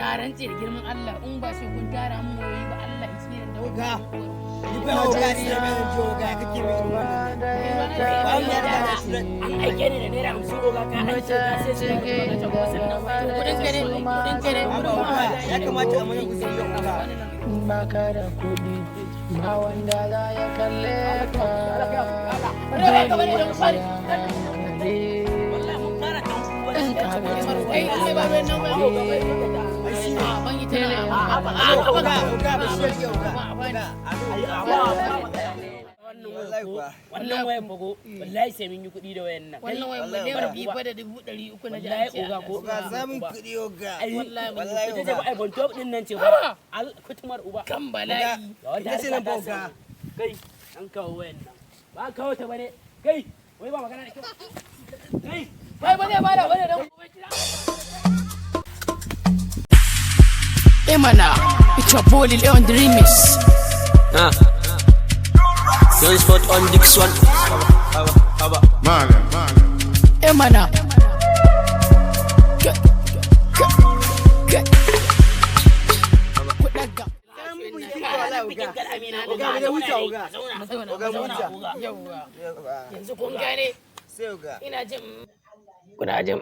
Na rantse da girman Allah, in ba sai kun tara mun wayoyi ba, Allah ya tsira da Oga. Ni fa oga sai mai ji oga kake mai irin wannan. Ba mu yarda da shi. An aike ni da ₦50, oga, ka an ce ka sai sai ka ta kuma sannan Kudin ka ne, kudin ka ne. Haba oga, ya kamata a mana uzuri yau oga. Baka da kuɗi, ba wanda za ya kalle ka. Wallahi mun fara dan In ka ga Kai kai ba bai nan ba. A ban yi tana. Oga, oga, ba shi yake oga. Oga, wallahi kuwa. Wannan wayan fago, wallahi sai mun yi kuɗi da wayan nan. Wannan wayan 2,300,000 na ji an Wallahi ce. Oga ko. Oga, za mu yi kuɗi oga. Ai Wallahi mun Wallahi ita ce oga. ba iPhone 12 din nan ce ba al kutumar uba. Kan bala'i. Ga wata Ita ce nan ba harka ta oga. samu. Kai, an kawo wayan nan ba an kawo ta bane. Kai, wai ba magana da kyau kai. Bai ba zai bada bane dan. Emana, it's your boy Lil on the remix. Ah. Don't spot on this one. Emana. Ke- ke- ke- Ku ɗaga. Wallahi oga. Oga, mu je wuce oga. Mu zauna, Oga, mu mu zauna. wuce. Yawwa. Yawwa. Yanzu kun gane Sai oga. ina jin kuna jin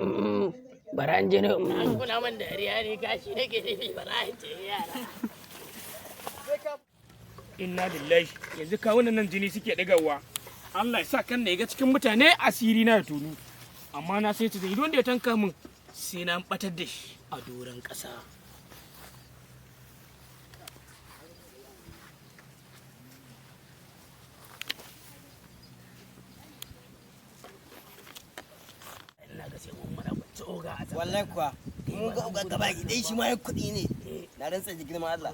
bara an je ne kuna man dariya ne, kashi nake nufi, bara an ce yara. Inna lillahi, yanzu kawunan nan jini suke ɗigawa. Allah ya sa kan na ga cikin mutane asiri na ya tonu, amma na sai ta zai wanda ya tanka min sai na batar da shi a doron ƙasa. Ina ga sai mun mana kwanci oga a tsaka. Wallahi kuwa. Mun ga oga gaba dai shi ma ya kuɗi ne. Na rantsa da girman Allah.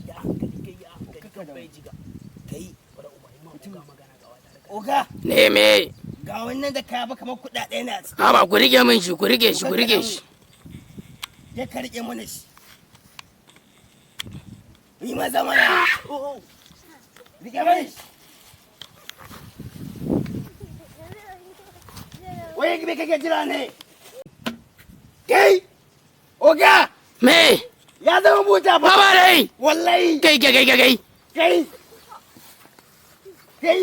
Da hankali kai, ya hankali kan bai jiga. Kai. Bari uba yi ma oga magana ga wata harka. Oga, Ne me? ga wannan da kaya ba kamar kuɗaɗe na ciki. Haba, ku rike min shi, ku rike shi, ku rike shi. Je ka rike mana shi. Yi maza mana. Rike mana shi. Wai me kake jira ne? Kai! Oga! Me? Ya zama buta ba. Haba dai. Wallahi! Kai kai kai kai kai. Kai! Kai!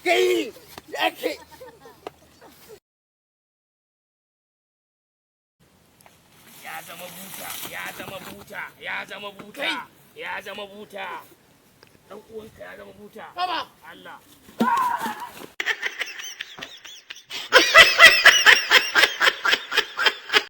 Kai! Ya kai! Ya zama buta, ya zama buta, ya zama buta, ya zama buta, dan uwanka ya zama buta. Haba. Allah.